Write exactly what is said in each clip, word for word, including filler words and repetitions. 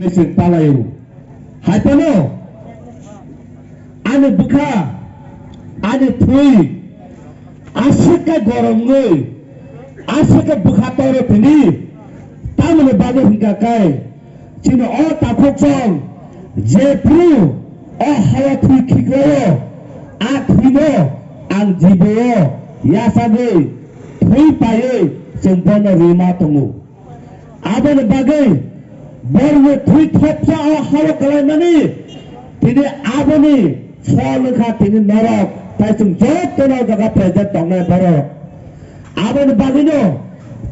Chwng palaio. Hai phano ani bwkha, ani thwi aswk khe goromgwi, aswk khe bwkha toro thwini. Tamoni bagwi hwnkha khe chini o takhuk chwng jephru o hao thwi khiklaio, a thwino ang jibo-o yachagwi thwi paiwi chwng bono rwma tongo. Aboni bagwi borokni thwi thopsa o hao kwlaimani, tini aboni phol wngkha tini norok, tai chwng jotono jaga present tongnai borok. Aboni bagwino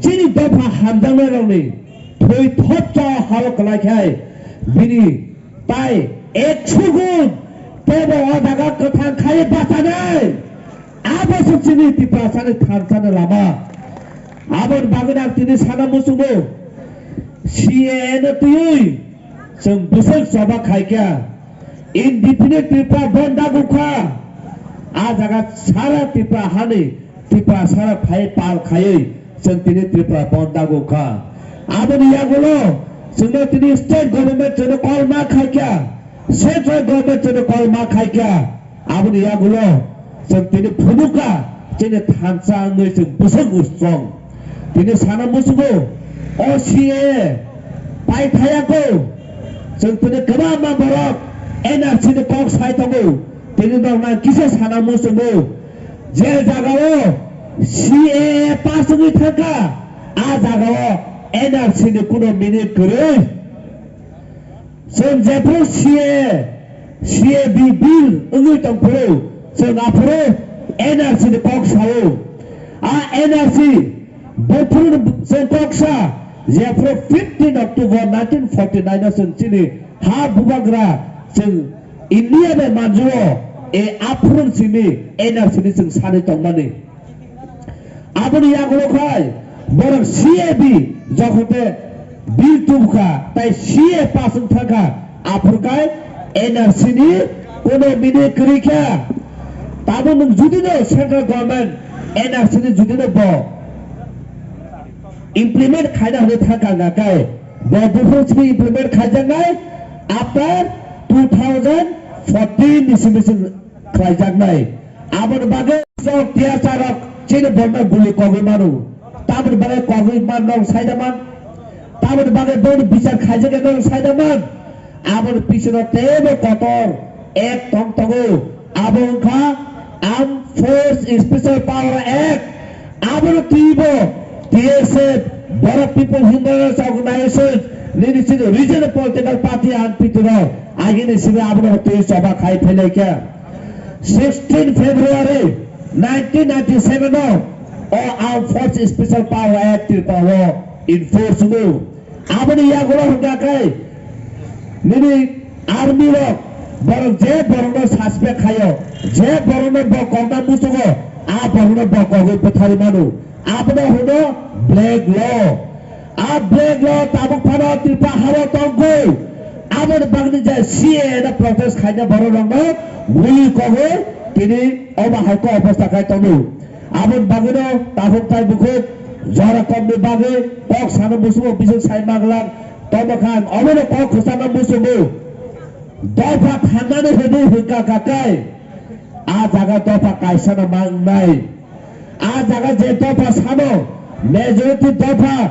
chini dopha hamjaknairokni thwi thopsa o hao kwlaikhai bini tai ekso gun teibo o jaga kwthang khai bachanai. Abo se chini Tiprasani thansani lama. Aboni bagwi ang tini sana muchungo, C A A no twiwi chwng bwswk choba khaikha. Indefinite Tripura bondh dagukha. A jaga sara Tripura hani Tiprasarok phai pal khaiwi chwng tini Tripura bondh dagukha. Aboni yagulo chwngno tini state government chwngno call ma khaikha, central government chwngno call ma khaikha. Aboni yagulo chwng tini phunukha, chini thansa wngwi chwng bwswk ustrong. Tini sana muchungo, o C A A pai thayakho, chwng tini kwbangma borok N R C ni kok sai tongo. Tini norokno kisa sana muchungo, je jagao C A A pass wngwi thangkha, a jagao N R C ni kuno minute kwrwi. Chwng jephru C A A, C A B bill wngwi tongphuru, chwng aphuru N R C ni kok sao. A N R C buphuru chwng kok sa, jephru fifteen October nineteen forty nine o chwng chini ha bubagra chwng India bai manjio, e aphuru simi N R C ni chwng sanwi tongmani. Aboni yagulo khai borok C A B jokhon te bill tubukha, tai C A A pass wng thangkha, aphuru khai N R C ni kuno minute kwrwi kha. Tabuk nwng judino central government N R C ni judino bo implement khaina hwnwi thangkha, hwnka khai bo buphuru simi implement khaijaknai after two thousand fourteen ni simi chwng khlaijaknai. Aboni bagwi chwng tiyasa rok chini borno buli kogwi mano. Tamoni bagwi kogwi man nong saida man. Tamoni bagwi boni bichar khaijak nong saida man. Aboni pisono teibo kotor ek tong tongo. Abo wngkha Armed Force Special Power Act. Abono twibo T S F, Borok People Human Rights Organization, nini chini regional political party ang pitiro, agini simi abono twi choba khai phailai kha. Sixteen February nineteen ninety-seven o, o Armed Force Special Power Act Tripura o enforce wngwi. Aboni yagulo hwnkha khe nini army rok borok je borokno suspect khaio, je borokno bo kokna muchungo, a borokno bo kogwi bwtharwi mano. Abono hwno black law. A black law tabuk phano Tripura hao tongkho. Aboni bagwi je C A A no protest khaina borok rokno bui kogwi tini omo hai khe obostha khai tongo. Aboni bagwino takhuk tai bukhuk jora kokni bagwi kok sana muchungo bising sai manglak. Tamo khan omono kok khosana muchungo. Dopha thangnani hwnwi hwnkha kha khe a jaga dopha kaisano mangnai. A jaga je dopha sano majority dopha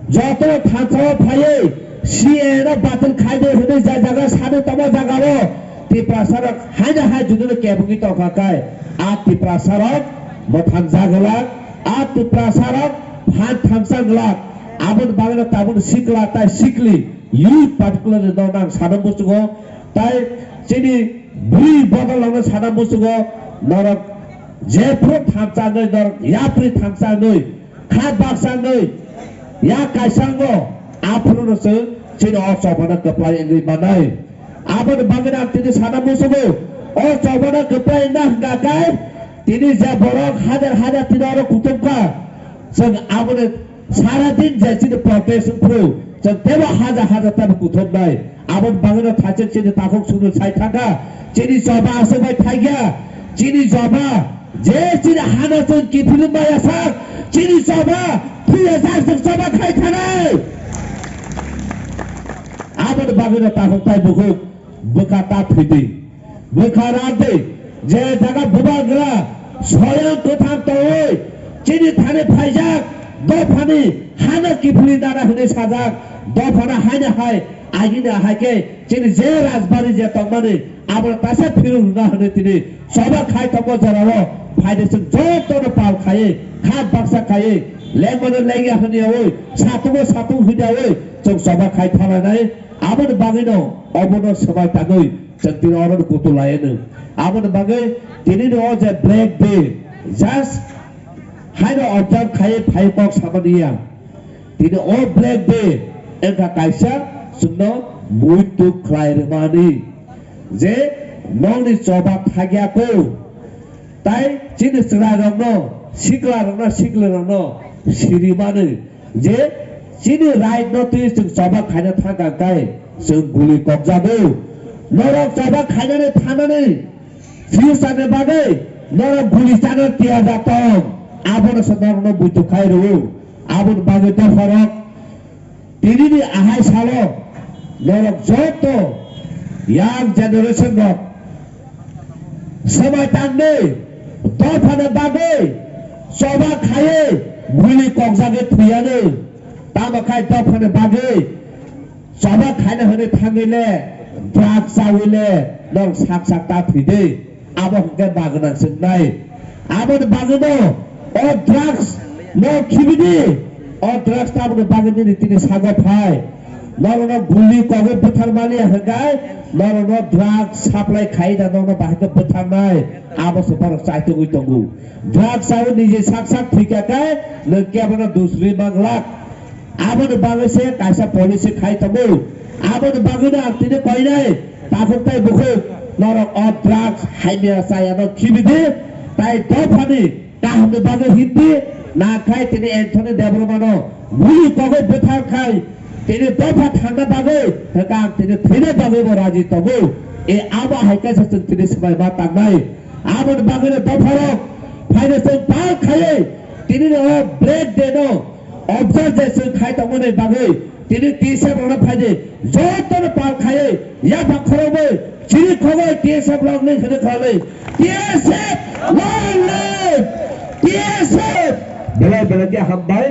joto thansa o phaiwi C A A no batil khaidi hwnwi je jaga sani tamo jaga o Tiprasa rok haino hai judino kebengwi tongkha khe a Tiprasa rok mwthang jaglak, a Tiprasa rok phan thansa glak. Aboni bagwino tabuk sikla tai sikli youth particularly no nang sana muchungo tai chini bwrwi bodol no sana muchungo norok jephru thansa nwi norok yapri thansa nwi kha baksa wngwi ya kaisa wngo, aphuru no chwng chini o chobano kwplai wngwi manai. Aboni bagwi ang tini sana muchungo, o chobano kwplai wngna hwnkha khe tini je borok hajar hajar tini oro kuthumkha, chwng aboni sara din je chini protest wngphuru chwng teibo hajar hajar tamo kuthumnai. Aboni bagwino thaichak chini takhuk sunu sai thangkha, chini choba aswk bai thaikya, chini choba je chini hano chwng kiphilwi maya sak, chini choba thwiya jak chwng choba khai thanai. Aboni bagwino takhuk tai bukhuk bwkha ta thwidi. Bwkha radi, je jaga bubagra soyang kwthang tongwi chini thani phaijak dophani hano kiphilwi nana hwnwi sajak, dophano haino hai agini ahai khe chini je rajbari je tongmani abono tasa phirung rwna hwnwi tini choba khai tongo jorao phaidi chwng jotono pal khaiwi kha baksa khaiwi lengmano lengya hwnwi yaui satungo satung hwnwi yaui chwng choba khai thalainai. Aboni bagwino obono swbai tangwi chwng tini orono kutu laianw. Aboni bagwi tinini o je Black Day just haino observe khai phai kok samani ya. Tini o Black Day wngkha kaisa chwngno muitu khlai rwmani je nokni choba thagya ko. Tai chini chwrairokno, siklarokno, siklarokno sirimani je chini right no twi chwng choba khaina thangkha khe chwng guli kokjago. Norok choba khainani thanani future ni bagwi norok guli chana tiyar da tong. Abono se norokno buitu khai rwo. Aboni bagwi dopharok Tinini ahai salo norok joto young generation rok swmai tangwi dophani bagwi choba khaiwi bwrwi kokjagwi thwiyanw. Tamo khai dophani bagwi choba khaina hwnwi thangwi le drugs chawi le norok sak sak ta thwidi. Abo hwnkhe bagwna chwngnai. Aboni bagwino o drugs no khibidi. O drugs taboni bagwi nini tini sago phai. Norokno guli kogwi bwthar maliya hwnkhe norokno drugs supply khai da norokno bahai khe bwtharnai. Abo se borok chaitugwi tongo. Drugs chawi niji sak sak thwikha khe nwng kebono dusri manglak. Aboni bagwi se kaisa policy khai tongo. Aboni bagwino ang tini koinai, takhuk tai bukhuk, norok o drugs haimya chayano khibidi, tai dophani kahamni bagwi himdi, nakhai tini Anthony Debbarmano guli kogwi bwthar khai, tini dopha thangna bagwi, hwnkhe ang tini thwina bagwibo raji tongo. E abo hai kaisa chwng tini swmai ma tangnai. Aboni bagwino dopharok phaino chwng pal khaiwi, tinini o Black Day no Observe je chwng khai tongmani bagwi tini T S F rokno phaidi jotono pal khaiwi yaphang khoroknwi chini khogwi T S F rokni hwnwi khoroknwi T S F long live! T S F! Belai belai khe hambai.